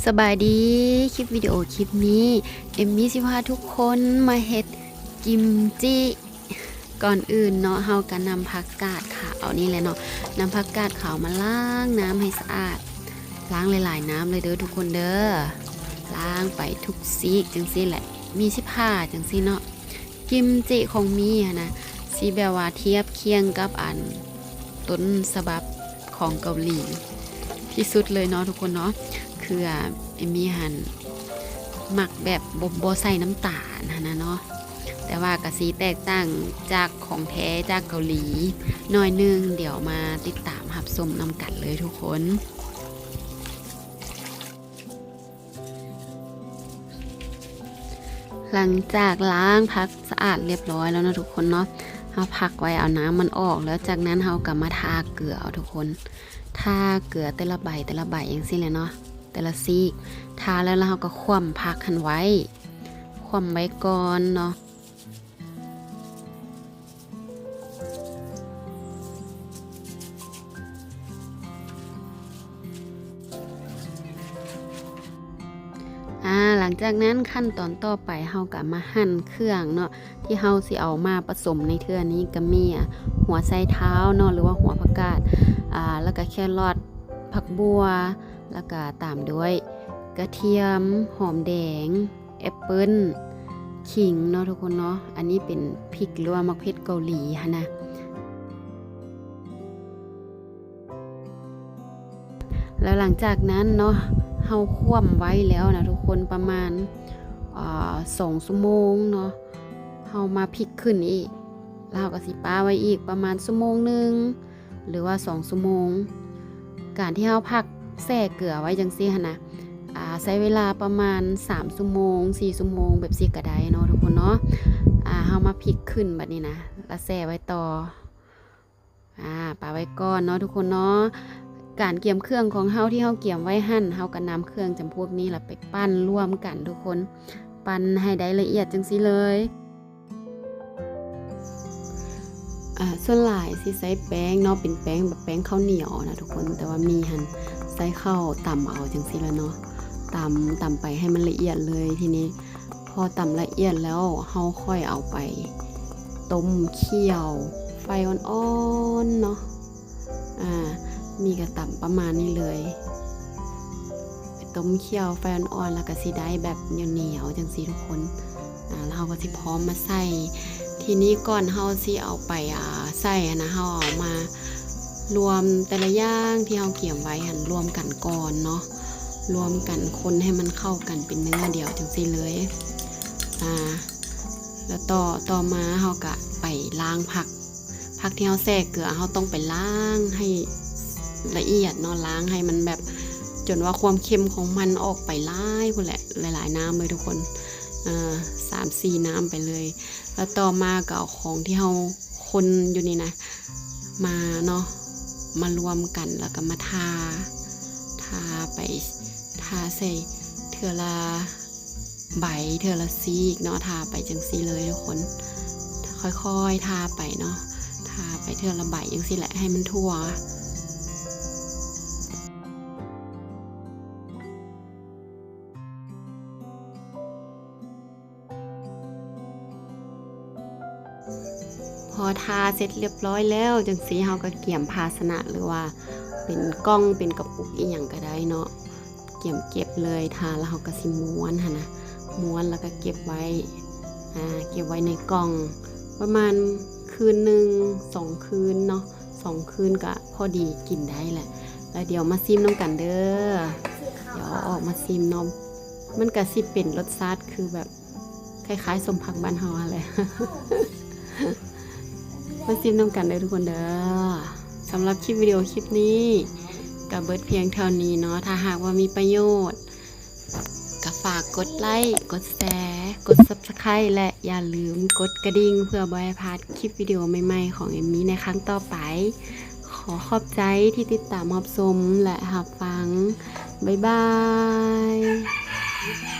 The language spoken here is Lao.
ສະບາຍດີ, ຄລິບວິດີໂອຄລິບນີ້ ເອມມີຊິພາທຸກຄົນມາເຮັດກິມຈິ. ກ່ອນອື່ນເນາະ ເຮົາກະນຳຜັກກາດຂາວນີ້ແຫຼະເນາະ, ນຳຜັກກາດຂາວມາລ້າງນ້ຳໃຫ້ສະອາດ, ລ້າງຫຼາຍໆນ້ຳເລີຍເດີທຸກຄົນເດີ, ລ້າງໄປທຸກຊີກຈັ່ງຊີ້ແຫຼະ, ມີຊິຜ່າຈັ່ງຊີ້ເນາະ. ກິມຈິຂອງມີຫັ້ນນະ ຊິແບບວ່າທຽບຄຽງກັບອັນຕົ້ນສະບັບຂອງເກົາຫຼີທີ່ສຸດເລີຍເນາະທຸກຄົນເນາະ. ຄືເອມມີຫັ້ນມັກແບບບໍ່ ບໍ່ໃສ່ນ້ຳຕານຫັ້ນນະເນາະ, ແຕ່ວ່າກະຊິແຕກຕ່າງຈາກຂອງແທ້ຈາກເກົາຫຼີໜ້ອຍໜຶ່ງ. ດຽວມາຕິດຕາມຮັບຊົມນຳກັນເລີຍທຸກຄົນ. ຫຼັງຈາກລ້າງຜັກສະອາດລຽບຮ້ອຍແລ້ວເນາະທຸກຄົນເນາະ, ເຮົາພັກໄວ້ເອົານ້ຳມັນອອກ ແລ້ວຈາກນັ້ນເຮົາກະມາທາເກືອເອົາທຸກຄົນ, ທາເກືອແຕ່ລະໃບແຕ່ລະໃບຈັ່ງຊີ້ແຫຼະເນາະ, ແຕ່ລະຊີກ. ທາແລ້ວ ແລ້ວເຮົາກະຂວ້ຳຜັກຫັ້ນໄວ້, ຂວ້ຳໄວ້ກ່ອນເນາະ. ອາ ຫຼັງຈາກນັ້ນຂັ້ນຕອນຕໍ່ໄປ ເຮົາກະມາຫັ່ນເຄື່ອງເນາະ ທີ່ເຮົາຊິເອົາມາປະສົມໃນເທື່ອນີ້ ກະມີ ອາ ຫົວໄຊເທົາເນາະ ຫຼືວ່າຫົວຜັກກາດ ອາ ແລ້ວກະແຄຣອດ, ຜັກບົ່ວ ແລ້ວກະຕາມດ້ວຍກະທຽມ, ຫອມແດງ, ແອັບເປິ້ນ, ຂີງເນາະທຸກຄົນເນາະ. ອັນນີ້ເປັນພິກ ຫຼືວ່າໝາກເຜັດເກົາຫຼີຫັ້ນນະ. ແລ້ວຫຼັງຈາກນັ້ນເນາະ ເຮົາຂວ້ຳໄວ້ແລ້ວນະທຸກຄົນ ປະມານ ອາ ສອງຊົ່ວໂມງເນາະ, ເຮົາມາພິກຂຶ້ນອີກ ແລ້ວເຮົາກະຊິປະໄວ້ອີກປະມານຊົ່ວໂມງໜຶ່ງ ຫຼືວ່າສອງຊົ່ວໂມງ. ການທີ່ເຮົາພັກແຊ່ເກືອໄວ້ຈັ່ງຊີ້ຫັ້ນນະ ອາ ໃຊ້ເວລາປະມານສາມຊົ່ວໂມງ ສີ່ຊົ່ວໂມງ ແບບຊີ້ກະໄດ້ເນາະທຸກຄົນເນາະ. ອາ ເຮົາມາພິກຂຶ້ນບາດນີ້ນະ ລະແຊ່ໄວ້ຕໍ່ ອາ ປະໄວ້ກ່ອນເນາະທຸກຄົນເນາະ. ການກຽມເຄື່ອງຂອງເຮົາທີ່ເຮົາກຽມໄວ້ຫັ້ນ ເຮົາກະນຳເຄື່ອງຈຳພວກນີ້ລະໄປປັ່ນລວມກັນທຸກຄົນ, ປັ່ນໃຫ້ໄດ້ລະອຽດຈັ່ງຊີ້ເລີຍ. ອາ ສ່ວນຫຼາຍຊິໃຊ້ແປ້ງເນາະ ເປັນແປ້ງແບບແປ້ງເຂົ້າໜຽວນະທຸກຄົນ, ແຕ່ວ່າມີຫັ້ນໃຊ້ເຂົ້າຕຳເອົາຈັ່ງຊີ້ລະເນາະ, ຕຳ ຕຳໄປໃຫ້ມັນລະອຽດເລີຍ. ທີນີ້ພໍຕຳລະອຽດແລ້ວ ເຮົາຄ່ອຍເອົາໄປຕົ້ມຂ້ຽວໄຟອ່ອນໆເນາະ. ອາ ນີ້ກະຕຳປະມານນີ້ເລີຍ, ໄປຕົ້ມຂ້ຽວໄຟອ່ອນໆ ແລ້ວກະຊິໄດ້ແບບໜຽວໆຈັ່ງຊີ້ທຸກຄົນ. ອາ ແລ້ວເຮົາກະຊິພ້ອມມາໃສ່. ທີນີ້ກ່ອນເຮົາຊິເອົາໄປ ອາ ໃສ່ຫັ້ນນະ ເຮົາເອົາມາລວມແຕ່ລະຢ່າງທີ່ເຮົາກຽມໄວ້ຫັ້ນລວມກັນກ່ອນເນາະ, ລວມກັນຄົນໃຫ້ມັນເຂົ້າກັນເປັນເນື້ອດຽວຈັ່ງຊີ້ເລີຍ. ອາ ແລ້ວຕໍ່ ຕໍ່ມາເຮົາກະໄປລ້າງຜັກ ຜັກທີ່ເຮົາແຊ່ເກືອ ເຮົາຕ້ອງໄປລ້າງໃຫ້ລະອຽດເນາະ, ລ້າງໃຫ້ມັນແບບ ຈົນວ່າຄວາມເຄັມຂອງມັນອອກໄປຫຼາຍພຸ້ນແຫຼະ, ຫຼາຍໆນ້ຳເລີຍທຸກຄົນ, ເອີ ສາມສີ່ນ້ຳໄປເລີຍ. ແລ້ວຕໍ່ມາກະເອົາຂອງທີ່ເຮົາຄົນຢູ່ນີ້ນະ ມາເນາະ ມາລວມກັນ ແລ້ວກະມາທາ ທາໄປ ທາໃສ່ເທື່ອລະ ໃບເທື່ອລະຊີກເນາະ, ທາໄປຈັ່ງຊີ້ເລີຍທຸກຄົນ, ຄ່ອຍໆທາໄປເນາະ, ທາໄປເທື່ອລະໃບຈັ່ງຊີ້ແຫຼະ ໃຫ້ມັນທົ່ວ. ພໍທາເສັດລຽບຮ້ອຍແລ້ວ ຈັ່ງຊີ້ເຮົາກະກຽມພາຊະນະ ຫຼືວ່າເປັນກ່ອງ ເປັນກະປຸກອີ່ຫຍັງກະໄດ້ເນາະ. ກຽມເກັບເລີຍ, ທາແລ້ວເຮົາກະຊິມ້ວນຫັ້ນນະ, ມ້ວນແລ້ວກະເກັບໄວ້ ອາ ເກັບໄວ້ໃນກ່ອງປະມານຄືນໜຶ່ງ ສອງຄືນເນາະ, ສອງຄືນກະພໍດີກິນໄດ້ແຫຼະ. ແລ້ວດຽວມາຊີມນຳກັນເດີ, ດຽວເອົາອອກມາຊີມເນາະ. ມັນກະຊິເປັນລົດຊາດຄືແບບ ຄ້າຍໆ ສົ້ມຜັກບ້ານເຮົາຫັ້ນແຫຼະ. ມາຊີມນຳກັນເດີທຸກຄົນເດີ. ສຳລັບຄລິບວິດີໂອຄລິບນີ້ກະເບິດພຽງເທົ່ານີ້ເນາະ. ຖ້າຫາກວ່າມີປະໂຫຍດ ກະຝາກກົດໄລ້ ກົດແຊ ກົດ Subscribe ແລະ ຢ່າລືມກົດກະດິ່ງ ເພື່ອບໍ່ໃຫ້ພາດຄລິບວິດີໂອໃໝ່ໆຂອງເອມມີໃນຄັ້ງຕໍ່ໄປ. ຂໍຂອບໃຈທີ່ຕິດຕາມຮັບຊົມ ແລະ ຮັບຟັງ. ບາຍບາຍ.